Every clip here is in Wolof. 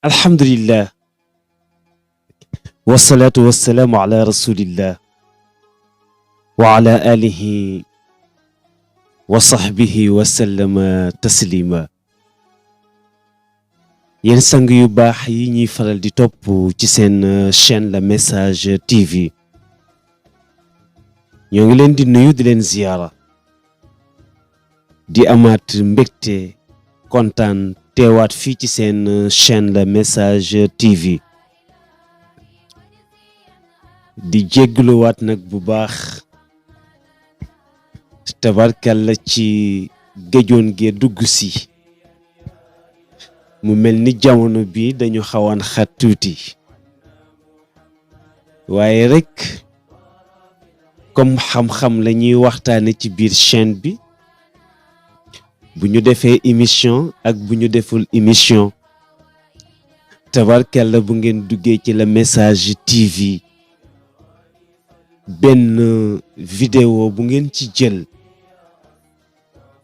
alhamdulillah wassalatu wassalamu ala rasulillah wa ala alihi wa sahbihi wa sallama taslima yéen sang yu baax yi ñuy faral di topp ci seen chaîne la message TV ñoo ngi leen di nuyu di leen ziyaara di amaat mbégte kontaan teewaat fii ci seen chaîne la message TV di jéggluwaat nag bu baax tabarkalla ci géjoon gee dugg si mu mel ni jamono bi dañu xawaan xat tuuti waaye rek comme xam-xam la ñuy waxtaane ci biir chaîne bi bu ñu defee émission ak bu ñu deful émission tabarkalla bu ngeen duggee ci la message TV benn vidéo bu ngeen ci jël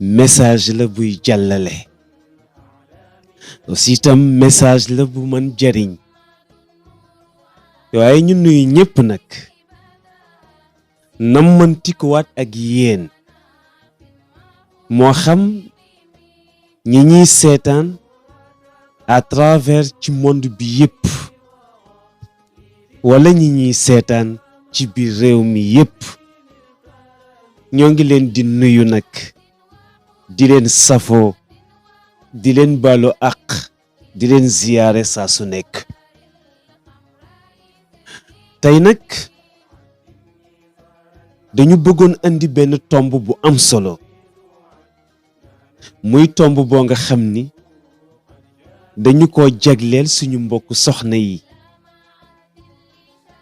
message la buy jàllale aussi itam message la bu mën jariñ waaye ñu nuyu ñépp nag nammantikuwaat ak yéen moo xam ñi ñuy seetaan à travers ci monde bi yépp wala ñi ñuy seetaan ci biir réew mi yépp ñoo ngi leen di nuyu nag di leen safoo di leen baalu àq di leen ziyaare saa su nekk tey nag dañu bëggoon andi benn tomb bu am solo muy tomb boo nga xam ni dañu ko jagleel suñu mbokk soxna yi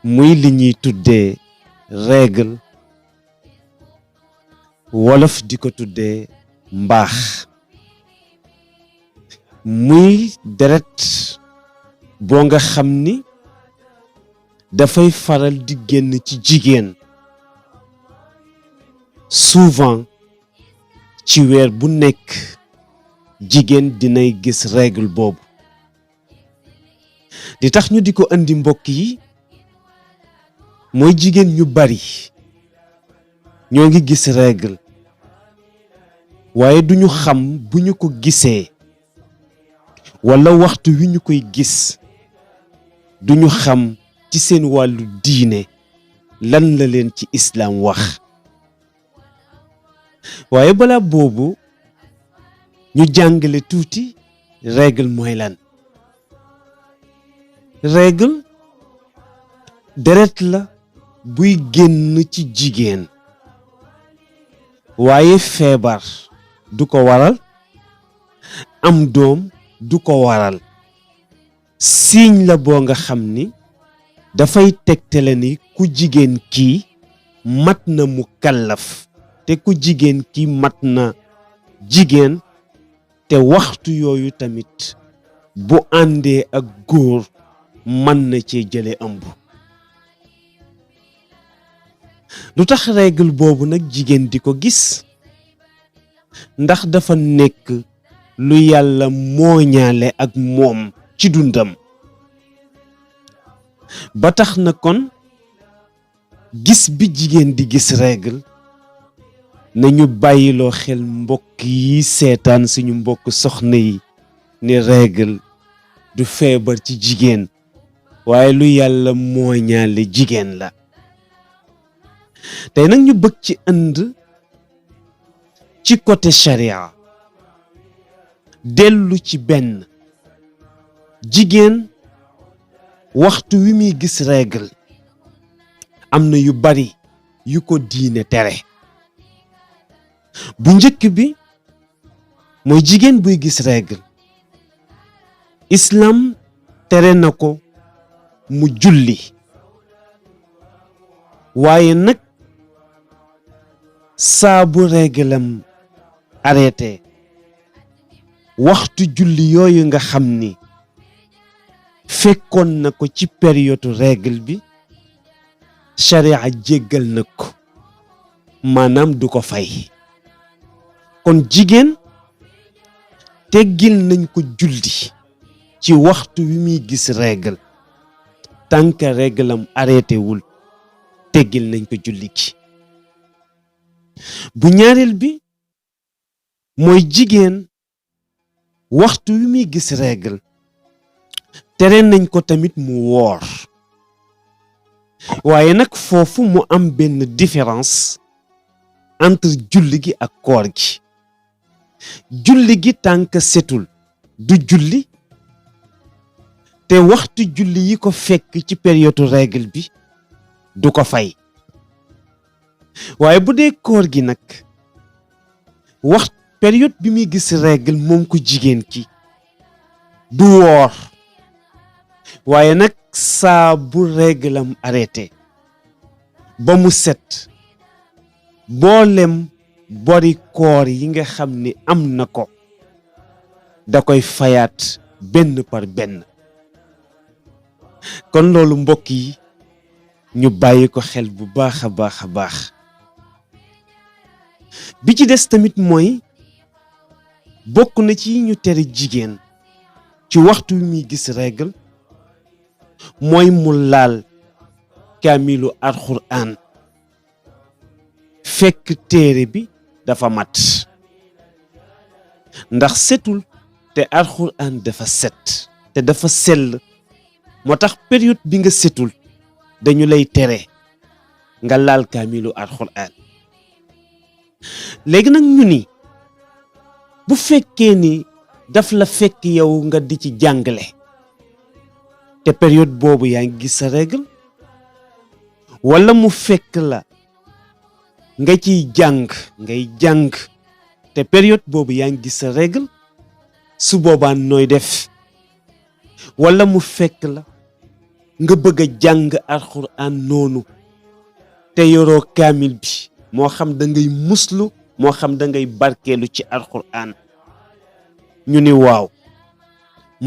muy li ñuy tuddee règle wolof di ko tuddee mbaax muy deret boo nga xam ni dafay faral di génn ci jigéen souvent ci weer bu nekk jigéen dinay gis règle boobu di tax ñu di ko andi mbokk yi mooy jigéen ñu bari ñoo ngi gis règle waaye duñu xam bu ñu ko gisee walla waxtu wi ñu koy gis duñu xam ci seen wàllu diine lan la leen ci islaam wax waaye balaa boobu ñu jàngale tuuti règle mooy lan règle deret la buy génn ci jigéen waaye feebar du ko waral am doom du ko waral signe la boo nga xam ni dafay tegtale ni ku jigéen kii mat na mu kallaf te ku jigéen ki mat na jigéen te waxtu yooyu tamit bu àndee ak góor mën na cee jële ëmb lu tax règle boobu nag jigéen di ko gis ndax dafa nekk lu yàlla mooñaale ak moom ci dundam ba tax na kon gis bi jigéen di gis règle nañu bàyyiloo xel mbokk yi seetaan suñu mbokk soxna yi ne règle du feebar ci jigéen waaye lu yàlla mooñaale jigéen la tey nag ñu bëgg ci ënd ci côté charia dellu ci benn jigéen waxtu wi muy gis règle am na yu bari yu ko diine tere bu njëkk bi mooy jigéen buy gis règle islam tere na ko mu julli waaye nag saa bu réglam arrêté waxtu julli yooyu nga xam ni fekkoon na ko ci période règle bi sharia jéggal na ko maanaam du ko fay kon jigéen teggil nañ ko julli ci waxtu wi muy gis règle tant que règle am arrêté wul teggil nañ ko julli gi. bu ñaareel bi mooy jigéen waxtu wi muy gis règle tere nañ ko tamit mu woor waaye nag foofu mu am benn différence entre julli gi ak koor gi. julli gi tànk setul du julli te waxtu julli yi ko fekk ci période règle bi du ko fay waaye bu dee koor gi nag période bi muy gis règle moom ko jigéen ki du woor waaye nag saa bu règle am arrêté ba mu set boolem bori koor yi nga xam ni am na ko da koy fayaat benn par benn. kon loolu mbokk yi ñu bàyyi ko xel bu baax a baax a baax. bi ci des tamit mooy bokk na ci ñu tere jigéen ci waxtu wi muy gis règle mooy mu laal kaamilu alxuraan fekk téere bi dafa mat ndax setul te alxuraan dafa set te dafa sell moo tax période bi nga setul dañu lay tere nga laal kaamilu alxuraan. léegi nag ñu ni bu fekkee ni daf la fekk yow nga di ci jàngale te période boobu yaa ngi gis sa règle wala mu fekk la nga ciy ngay jàng te période boobu yaa ngi gis sa règle su boobaa nooy def wala mu fekk la nga bëgg a jàng alxuraan noonu te yoroo kaamil bi moo xam da ngay muslu moo xam da ngay barkeelu ci alxuraan ñu ni waaw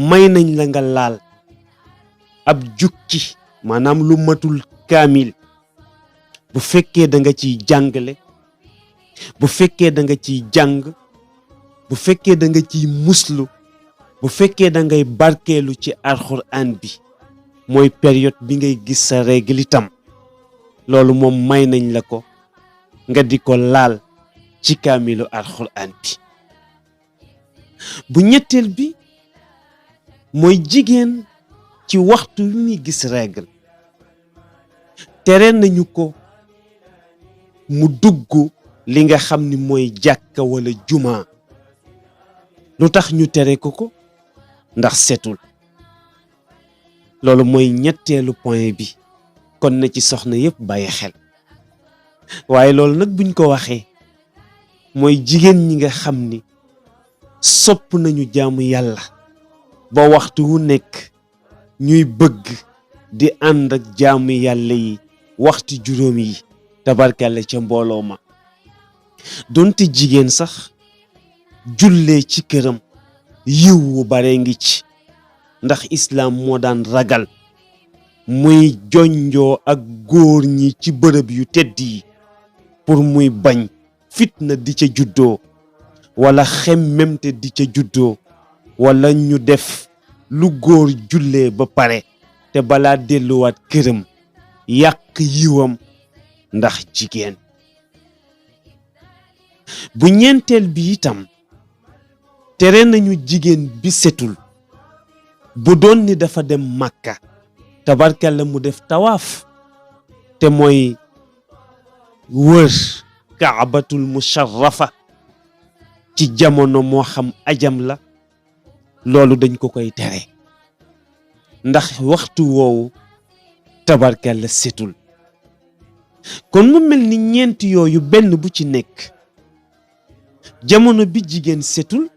may nañ la nga laal ab jukki maanaam lu matul kaamil bu fekkee da nga ciy jàngale bu fekkee da nga ciy jàng bu fekkee da nga ciy muslu bu fekkee da ngay barkeelu ci alxuraan bi mooy période bi ngay gis sa règle itam loolu moom may nañ la ko nga di ko laal ci kaamilu alxuraan bi. bu ñetteel bi mooy jigéen ci waxtu wi muy gis règle tere nañu ko mu dugg li nga xam ni mooy jàkka wala juma. lu tax ñu tere ko ndax setul. loolu mooy ñetteelu point bi kon na ci soxna yépp bàyyi xel waaye loolu nag buñ ko waxee mooy jigéen ñi nga xam ni sopp nañu jaamu yàlla ba waxtu wu nekk ñuy bëgg di ànd ak jaamu yàlla yi waxtu juróom yi tabarkàlla ca mbooloo ma donte jigéen sax jullee ci këram yiw wu bare ngi ci ndax islaam moo daan ragal muy jonjoo ak góor ñi ci bërëb yu tedd yi pour muy bañ fitna di ca juddoo wala xemmemte di ca juddoo wala ñu def lu góor jullee ba pare te balaa delluwaat këram yàq yiwam ndax jigéen. bu ñeenteel bi itam tere nañu jigéen bi setul bu doon ni dafa dem Makka tabarkalla mu def tawaaf te mooy wër kaabatul musharrafa ci jamono moo xam ajam la loolu dañ ko koy tere ndax waxtu woowu tabarkalla setul. kon mu mel ni ñeent yooyu benn bu ci nekk jamono bi jigéen setul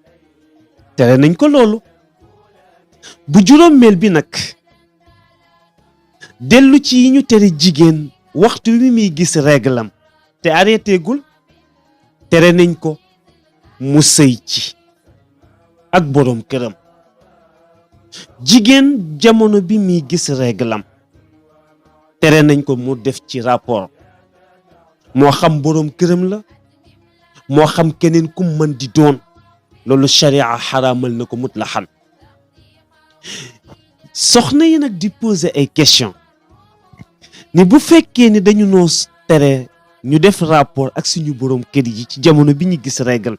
tere nañ ko loolu. bu juróomeel bi nag dellu ci yi ñu tere jigéen waxtu wi muy gis réglam te arrêté gul tere nañ ko mu sëy ci ak boroom këram. jigéen jamono bi muy gis réglam tere nañ ko mu def ci rapport moo xam boroom këram la moo xam keneen ku mën di doon loolu sharia xaraamal na ko mutlaxan. soxna yi nag di poser ay question ni bu fekkee ni dañu noo tere ñu def rapport ak suñu borom kër yi ci jamono bi ñu gis règle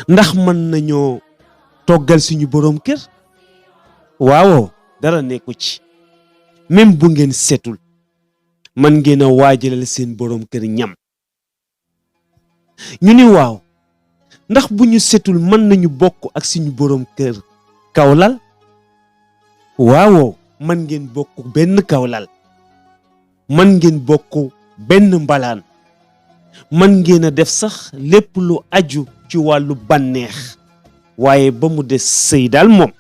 ndax mën nañoo toggal suñu borom kër waaw dara nekku ci même bu ngeen setul man ngeen a waajalal seen borom kër ñam ñu ni waaw ndax bu ñu setul mën nañu bokk ak suñu borom kër kawlal waaw man ngeen bokk benn kawlal man ngeen bokk benn mbalaan man ngeen a def sax lépp lu aju ci wàllu bànneex waaye ba mu des sëy daal moom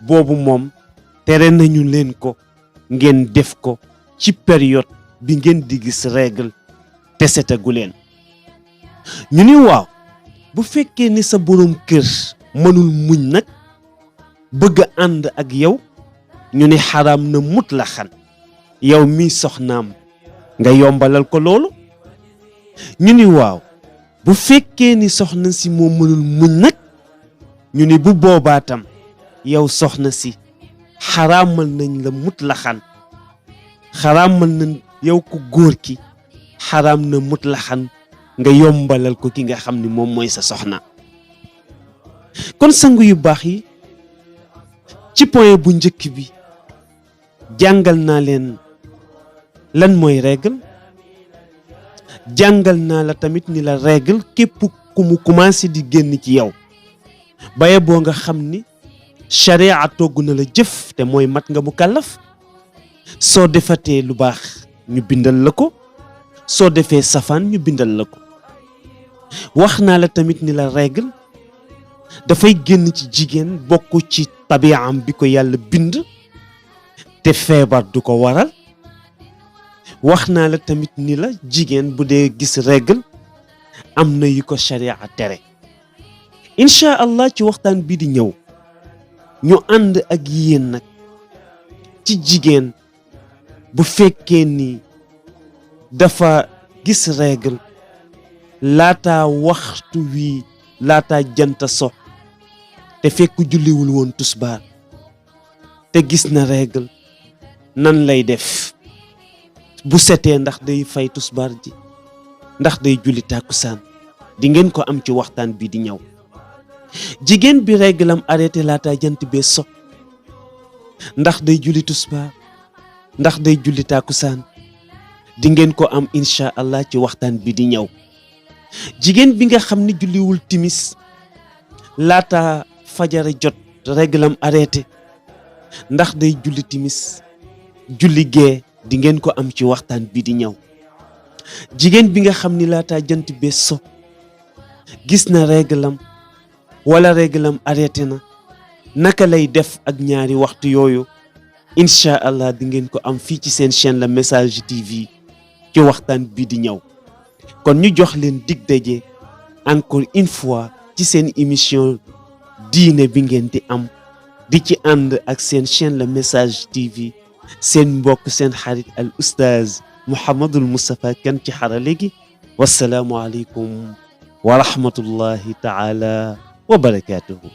boobu moom tere nañu leen ko ngeen def ko ci période bi ngeen di gis règle te setagu leen ñu ni waaw bu fekkee ni sa borom kër mënul muñ nag bëgg a ànd ak yow ñu ni xaraam na mutlaxan yow mi soxnaam nga yombalal ko loolu ñu ni waaw bu fekkee ni soxna si moo mënul muñ nag ñu ni bu boobaa tam yow soxna si xaraamal nañ la mutlaxan xaraamal nañ yow ku góor ki xaraam na mutlaxan nga yombalal ko ki nga xam ni moom mooy sa soxna kon sangu yu baax yi ci point bu njëkk bi jàngal naa leen lan mooy règle jàngal naa la tamit ni la règle képp ku mu commencé di génn ci yow baye boo nga xam ni sharia togg na la jëf te mooy mat nga mu kàllaf soo defatee lu baax ñu bindal la ko soo defee safaan ñu bindal la ko wax naa la tamit ni la règle dafay génn ci jigéen bokk ci tabi'am bi ko yàlla bind te feebar du ko waral wax naa la tamit ni la jigéen bu dee gis règle am na yu ko sharia tere incha allah ci waxtaan bii di ñëw ñu ànd ak yéen nag ci jigéen bu fekkee ni dafa gis règle laata waxtu wi laata janta so te fekk julliwul woon tusbaar te gis na règle nan lay def bu setee ndax day fay tusbaar ji ndax day julli tàkkusaan di ngeen ko am ci waxtaan bi di ñëw jigéen bi règle am arrêté laata jant bee so ndax day julli tusbaar ndax day julli tàkkusaan di ngeen ko am incha allah ci waxtaan bi di ñëw jigéen bi nga xam ni julliwul timis laata fajara jot règle am arrêté ndax day julli timis julli gee di ngeen ko am ci waxtaan bi di ñëw jigéen bi nga xam ni laata jant bee so gis na règle am wala règle am arrêté na naka lay def ak ñaari waxtu yooyu incha allah di ngeen ko am fii ci seen chaîne la message TV ci waxtaan bi di ñëw kon ñu jox leen dig daje encore une fois ci seen émission diine bi ngeen di am di ci ànd ak seen chaîne la message TV seen mbokk seen xarit al oustaz Mouhamadul Moustapha Kane ci xarale gi wassalaamu aleykum wa rahmatullahi taala wa barakatuhu